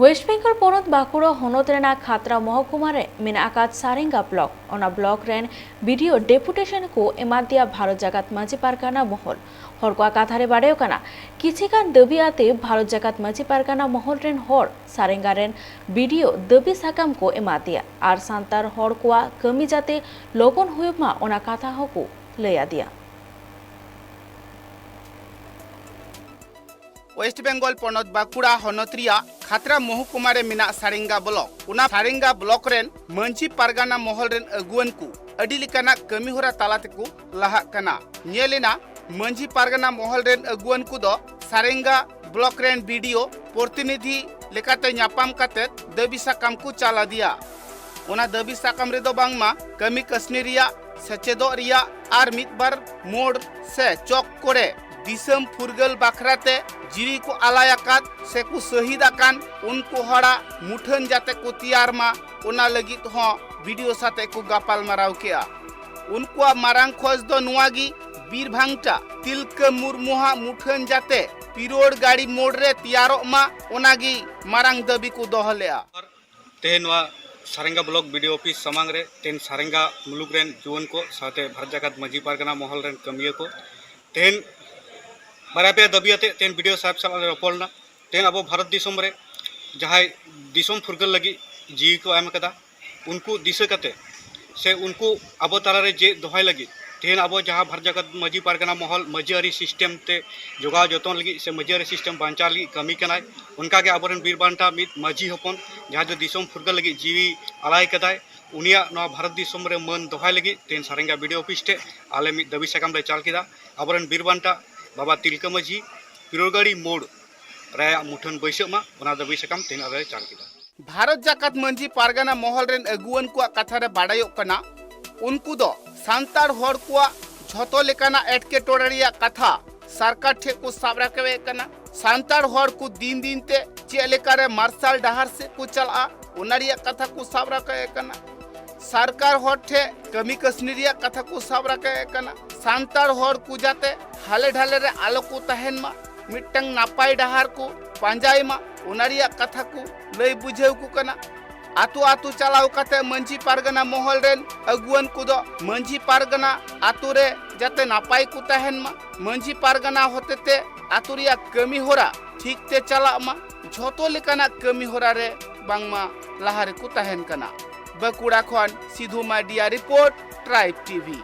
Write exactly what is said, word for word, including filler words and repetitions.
West Bengal ᱯᱚᱱᱚᱛ ᱵᱟᱸᱠᱩᱲᱟ ᱦᱚᱱᱚᱛ ᱨᱮᱱᱟᱜ ᱠᱷᱟᱛᱲᱟ ᱢᱚᱦᱚᱠᱩᱢᱟ ᱨᱮ ᱢᱮᱱᱟᱜ ᱟᱠᱟᱫ ᱥᱟᱨᱮᱝᱜᱟ ᱵᱞᱚᱠ, ᱚᱱᱟ ᱵᱞᱚᱠ ᱨᱮᱱ ᱵᱤᱰᱤᱳ ᱰᱮᱯᱩᱴᱮᱥᱚᱱ ᱠᱚ ᱮᱢᱟᱫᱮᱭᱟ ᱵᱷᱟᱨᱚᱛ ᱡᱟᱠᱟᱛ ᱢᱟᱹᱡᱷᱤ ᱯᱟᱨᱜᱟᱱᱟ ᱢᱚᱦᱚᱞ᱾ ᱦᱚᱲ ᱠᱚᱣᱟᱜ ᱠᱟᱛᱷᱟ ᱨᱮ ᱵᱟᱰᱟᱭᱚᱜ ᱠᱟᱱᱟ, ᱠᱤᱪᱷᱤ ᱜᱟᱱ ᱫᱟᱹᱵᱤ ᱟᱛᱮ ᱵᱷᱟᱨᱚᱛ ᱡᱟᱠᱟᱛ ᱢᱟᱹᱡᱷᱤ ᱯᱟᱨᱜᱟᱱᱟ ᱢᱚᱦᱚᱞ ᱨᱮᱱ ᱦᱚᱲ ᱥᱟᱨᱮᱝᱜᱟ ᱨᱮᱱ ᱵᱤᱰᱤᱳ ᱫᱟᱹᱵᱤ ᱥᱟᱠᱟᱢ ᱠᱚ ᱮᱢᱟᱫᱮᱭᱟ ᱟᱨ ᱥᱟᱱᱛᱟᱲ ᱦᱚᱲ ᱠᱚᱣᱟᱜ ᱠᱟᱹᱢᱤ ᱡᱟᱛᱮ ᱞᱚᱜᱚᱱ ᱦᱩᱭᱩᱜ ᱢᱟ, ᱚᱱᱟ ᱠᱟᱛᱷᱟ ᱦᱚᱸᱠᱚ ᱞᱟᱹᱭ ᱟᱫᱮᱭᱟ᱾ ᱳᱭᱮᱥᱴ ᱵᱮᱝᱜᱚᱞ ᱯᱚᱱᱚᱛ ᱵᱟᱸᱠᱩᱲᱟ ᱦᱚᱱᱚᱛ ᱨᱮᱭᱟᱜ ᱠᱷᱟᱛᱲᱟ ᱢᱚᱦᱩᱠᱩᱢᱟ ᱨᱮ ᱢᱮᱱᱟᱜ ᱥᱟᱨᱮᱝᱜᱟ ᱵᱞᱚᱠ, ᱚᱱᱟ ᱥᱟᱨᱮᱝᱜᱟ ᱵᱞᱚᱠ ᱨᱮᱱ ᱢᱟᱹᱡᱷᱤ ᱯᱟᱨᱜᱟᱱᱟ ᱢᱚᱦᱚᱞ ᱨᱮᱱ ᱟᱹᱜᱩᱣᱟᱹᱱ ᱠᱚ ᱟᱹᱰᱤ ᱞᱮᱠᱟᱱᱟᱜ ᱠᱟᱹᱢᱤ ᱦᱚᱨᱟ ᱛᱟᱞᱟ ᱛᱮᱠᱚ ᱞᱟᱦᱟᱜ ᱠᱟᱱᱟ᱾ ᱧᱮᱞ ᱮᱱᱟ, ᱢᱟᱹᱡᱷᱤ ᱯᱟᱨᱜᱟᱱᱟ ᱢᱚᱦᱚᱞ ᱨᱮᱱ ᱟᱹᱜᱩᱣᱟᱹᱱ ᱠᱚᱫᱚ ᱥᱟᱨᱮᱝᱜᱟ ᱵᱞᱚᱠ ᱨᱮᱱ ᱵᱤᱰᱤᱳ ᱯᱨᱚᱛᱤᱱᱤᱫᱷᱤ ᱞᱮᱠᱟᱛᱮ ᱧᱟᱯᱟᱢ ᱠᱟᱛᱮ ᱫᱟᱹᱵᱤ ᱥᱟᱠᱟᱢ ᱠᱚ ᱪᱟᱞ ᱟᱫᱮᱭᱟ᱾ ᱚᱱᱟ ᱫᱟᱹᱵᱤ ᱥᱟᱠᱟᱢ ᱨᱮᱫᱚ ᱵᱟᱝᱢᱟ ᱠᱟᱹᱢᱤ ᱠᱟᱹᱥᱱᱤ ᱨᱮᱭᱟᱜ, ᱥᱮᱪᱮᱫᱚᱜ ᱨᱮᱭᱟᱜ ᱟᱨ ᱢᱤᱫ ᱵᱟᱨ ᱢᱳᱲ ᱥᱮ ᱪᱚᱠ ᱠᱚᱨᱮ ᱫᱤᱥᱚᱢ ᱯᱷᱩᱨᱜᱟᱹᱞ ᱵᱟᱠᱷᱨᱟ ᱛᱮ ᱡᱤᱣᱤ ᱠᱚ ᱟᱞᱟᱭ ᱟᱠᱟᱫ ᱥᱮ ᱠᱚ ᱥᱟᱹᱦᱤᱫ ᱟᱠᱟᱱ ᱩᱱᱠᱩ ᱦᱚᱲᱟᱜ ᱢᱩᱴᱷᱟᱹᱱ ᱡᱟᱛᱮ ᱠᱚ ᱛᱮᱭᱟᱨ ᱢᱟ, ᱚᱱᱟ ᱞᱟᱹᱜᱤᱫ ᱦᱚᱸ ᱵᱤᱰᱤᱳ ᱥᱟᱛᱮ ᱠᱚ ᱜᱟᱯᱟᱞ ᱢᱟᱨᱟᱣ ᱠᱮᱜᱼᱟ᱾ ᱩᱱᱠᱩᱣᱟᱜ ᱢᱟᱨᱟᱝ ᱠᱷᱚᱡᱽ ᱫᱚ ᱱᱚᱣᱟ ᱜᱮ, ᱵᱤᱨ ᱵᱷᱟᱝᱴᱟ ᱛᱤᱞᱠᱟᱹ ᱢᱩᱨᱢᱩᱣᱟᱜ ᱢᱩᱴᱷᱟᱹᱱ ᱡᱟᱛᱮ ᱯᱤᱨᱳᱲ ᱜᱟᱲᱤ ᱢᱳᱲ ᱨᱮ ᱛᱮᱭᱟᱨᱚᱜ ᱢᱟ, ᱚᱱᱟ ᱜᱮ ᱢᱟᱨᱟᱝ ᱫᱟᱹᱵᱤ ᱠᱚ ᱫᱚᱦᱚ ᱞᱮᱜᱼᱟ᱾ ᱛᱮᱦᱮᱧ ᱱᱚᱣᱟ ᱥᱟᱨᱮᱝᱜᱟ ᱵᱞᱚᱠ ᱵᱤᱰᱤᱳ ᱚᱯᱷᱤᱥ ᱥᱟᱢᱟᱝ ᱨᱮ ᱛᱮᱦᱮᱧ ᱥᱟᱨᱮᱝᱜᱟ ᱢᱩᱞᱩᱠ ᱨᱮᱱ ᱡᱩᱣᱟᱹᱱ ᱠᱚ ᱥᱟᱶᱛᱮ ᱵᱷᱟᱨᱚᱛ ᱡᱟᱠᱟᱛ ᱢᱟᱹᱡᱷᱤ ᱯᱟᱨᱜᱟᱱᱟ ᱢᱚᱦᱚᱞ ᱨᱮᱱ ᱠᱟᱹᱢᱤᱭᱟᱹ ᱠᱚ ᱛᱮᱦᱮᱧ ᱵᱟᱨᱭᱟ ᱯᱮᱭᱟ ᱫᱟᱹᱵᱤ ᱟᱛᱮ ᱛᱮᱦᱮᱧ ᱵᱤᱰᱤᱳ ᱥᱟᱦᱮᱵᱽ ᱥᱟᱞᱟᱜ ᱞᱮ ᱨᱚᱯᱚᱲ ᱞᱮᱱᱟ᱾ ᱛᱮᱦᱮᱧ ᱟᱵᱚ ᱵᱷᱟᱨᱚᱛ ᱫᱤᱥᱚᱢ ᱨᱮ ᱡᱟᱦᱟᱸᱭ ᱫᱤᱥᱚᱢ ᱯᱷᱩᱨᱜᱟᱹᱞ ᱞᱟᱹᱜᱤᱫ ᱡᱤᱣᱤ ᱠᱚ ᱮᱢ ᱟᱠᱟᱫᱟ, ᱩᱱᱠᱩ ᱫᱤᱥᱟᱹ ᱠᱟᱛᱮ ᱥᱮ ᱩᱱᱠᱩ ᱟᱵᱚ ᱛᱟᱞᱟᱨᱮ ᱡᱮ ᱫᱚᱦᱚᱭ ᱞᱟᱹᱜᱤᱫ ᱛᱮᱦᱮᱧ ᱟᱵᱚ ᱡᱟᱦᱟᱸ ᱵᱷᱟᱨᱚᱛ ᱡᱟᱠᱟᱛ ᱢᱟᱹᱡᱷᱤ ᱯᱟᱨᱜᱟᱱᱟ ᱢᱚᱦᱚᱞ ᱢᱟᱹᱡᱷᱤ ᱟᱹᱨᱤ ᱥᱤᱥᱴᱮᱢ ᱛᱮ ᱡᱚᱜᱟᱣ ᱡᱚᱛᱚᱱ ᱞᱟᱹᱜᱤᱫ ᱥᱮ ᱢᱟᱹᱡᱷᱤ ᱟᱹᱨᱤ ᱥᱤᱥᱴᱮᱢ ᱵᱟᱧᱪᱟᱣ ᱞᱟᱹᱜᱤᱫ ᱠᱟᱹᱢᱤ ᱠᱟᱱᱟᱭ, ᱚᱱᱠᱟᱜᱮ ᱟᱵᱚᱨᱮᱱ ᱵᱤᱨ ᱵᱟᱱᱴᱟ ᱢᱤᱫ ᱢᱟᱹᱡᱷᱤ ᱦᱚᱯᱚᱱ ᱡᱟᱦᱟᱸᱭ ᱫᱚ ᱫᱤᱥᱚᱢ ᱯᱷᱩᱨᱜᱟᱹᱞ ᱞᱟᱹᱜᱤᱫ ᱡᱤᱣᱤ ᱟᱞᱟᱭ ᱠᱟᱫᱟᱭ, ᱩᱱᱤᱭᱟᱜ ᱱᱚᱣᱟ ᱵᱷᱟᱨᱚᱛ ᱫᱤᱥᱚᱢ ᱨᱮ ᱢᱟᱹᱱ ᱫᱚᱦᱚᱭ ᱞᱟᱹᱜᱤᱫ ᱛᱮᱦᱮᱧ ᱥᱟᱨᱮᱝᱜᱟ ᱵᱤᱰᱤᱳ ᱚᱯᱷᱤᱥ ᱴᱷᱮᱱ ᱟᱞᱮ ᱢᱤᱫ ᱫᱟᱹᱵᱤ ᱥᱟᱠᱟᱢ ᱞᱮ ᱪᱟᱞ ᱠᱮᱫᱟ᱾ ᱟᱵᱚᱨᱮᱱ ᱵᱤᱨ ᱵᱟᱱᱴᱟ ᱵᱟᱵᱟ ᱛᱤᱞᱠᱟᱹ ᱢᱟᱹᱡᱷᱤ ᱯᱤᱨᱳᱲᱜᱟᱲᱤ ᱢᱳᱲ ᱨᱮᱭᱟᱜ ᱢᱩᱴᱷᱟᱹᱱ ᱵᱟᱹᱭᱥᱟᱹᱜ ᱢᱟ, ᱚᱱᱟ ᱫᱟᱹᱵᱤ ᱥᱟᱠᱟᱢ ᱛᱮᱦᱮᱧ ᱟᱞᱮ ᱞᱮ ᱪᱟᱞ ᱠᱮᱫᱟ᱾ ᱵᱷᱟᱨᱚᱛ ᱡᱟᱠᱟᱛ ᱢᱟᱹᱡᱷᱤ ᱯᱟᱨᱜᱟᱱᱟ ᱢᱚᱦᱚᱞ ᱨᱮᱱ ᱟᱹᱜᱩᱣᱟᱹᱱ ᱠᱚᱣᱟᱜ ᱠᱟᱛᱷᱟ ᱨᱮ ᱵᱟᱰᱟᱭᱚᱜ ᱠᱟᱱᱟ, ᱩᱱᱠᱩ ᱫᱚ ᱥᱟᱱᱛᱟᱲ ᱦᱚᱲ ᱠᱚᱣᱟᱜ ᱡᱷᱚᱛᱚ ᱞᱮᱠᱟᱱᱟᱜ ᱮᱴᱠᱮᱴᱚᱬᱮ ᱨᱮᱭᱟᱜ ᱠᱟᱛᱷᱟ ᱥᱚᱨᱠᱟᱨ ᱴᱷᱮᱱ ᱠᱚ ᱥᱟᱵ ᱨᱟᱠᱟᱵᱮᱫ ᱠᱟᱱᱟ᱾ ᱥᱟᱱᱛᱟᱲ ᱦᱚᱲ ᱠᱚ ᱫᱤᱱ ᱫᱤᱱ ᱛᱮ ᱪᱮᱫ ᱞᱮᱠᱟᱨᱮ ᱢᱟᱨᱥᱟᱞ ᱰᱟᱦᱟᱨ ᱥᱮᱫ ᱠᱚ ᱪᱟᱞᱟᱜᱼᱟ, ᱚᱱᱟ ᱨᱮᱭᱟᱜ ᱠᱟᱛᱷᱟ ᱠᱚ ᱥᱟᱵ ᱨᱟᱠᱟᱵᱮᱫ ᱠᱟᱱᱟ᱾ ᱥᱚᱨᱠᱟᱨ ᱦᱚᱲ ᱴᱷᱮᱱ ᱠᱟᱹᱢᱤ ᱠᱟᱹᱥᱱᱤ ᱨᱮᱭᱟᱜ ᱠᱟᱛᱷᱟ ᱠᱚ ᱥᱟᱵ ᱨᱟᱠᱟᱵᱮᱫ ᱠᱟᱱᱟ᱾ ᱥᱟᱱᱛᱟᱲ ᱦᱚᱲ ᱠᱚ ᱡᱟᱛᱮ ᱦᱟᱞᱮ ᱰᱷᱟᱞᱮ ᱨᱮ ᱟᱞᱚ ᱠᱚ ᱛᱟᱦᱮᱱ ᱢᱟ, ᱢᱤᱫᱴᱟᱝ ᱱᱟᱯᱟᱭ ᱰᱟᱦᱟᱨ ᱠᱚ ᱯᱟᱸᱡᱟᱭ ᱢᱟ, ᱚᱱᱟ ᱨᱮᱭᱟᱜ ᱠᱟᱛᱷᱟ ᱠᱚ ᱞᱟᱹᱭ ᱵᱩᱡᱷᱟᱹᱣ ᱠᱚ ᱠᱟᱱᱟ᱾ ᱟᱛᱳ ᱟᱛᱳ ᱪᱟᱞᱟᱣ ᱠᱟᱛᱮ ᱢᱟᱹᱡᱷᱤ ᱯᱟᱨᱜᱟᱱᱟ ᱢᱚᱦᱚᱞ ᱨᱮᱱ ᱟᱹᱜᱩᱣᱟᱹᱱ ᱠᱚᱫᱚ ᱢᱟᱹᱡᱷᱤ ᱯᱟᱨᱜᱟᱱᱟ ᱟᱛᱳ ᱨᱮ ᱡᱟᱛᱮ ᱱᱟᱯᱟᱭ ᱠᱚ ᱛᱟᱦᱮᱱ ᱢᱟ, ᱢᱟᱹᱡᱷᱤ ᱯᱟᱨᱜᱟᱱᱟ ᱦᱚᱛᱮᱛᱮ ᱟᱛᱳ ᱨᱮᱭᱟᱜ ᱠᱟᱹᱢᱤ ᱦᱚᱨᱟ ᱴᱷᱤᱠ ᱛᱮ ᱪᱟᱞᱟᱜ ᱢᱟ, ᱡᱷᱚᱛᱚ ᱞᱮᱠᱟᱱᱟᱜ ᱠᱟᱹᱢᱤ ᱦᱚᱨᱟ ᱨᱮ ᱵᱟᱝᱢᱟ ᱞᱟᱦᱟ ᱨᱮᱠᱚ ᱛᱟᱦᱮᱱ ᱠᱟᱱᱟ᱾ ᱵᱟᱸᱠᱩᱲᱟ ᱠᱷᱚᱱ ᱥᱤᱫᱷᱩ ᱢᱟᱨᱰᱤᱭᱟᱜ ᱨᱤᱯᱳᱨᱴ, ᱴᱨᱟᱭᱤᱵᱽ ᱴᱤᱵᱷᱤ᱾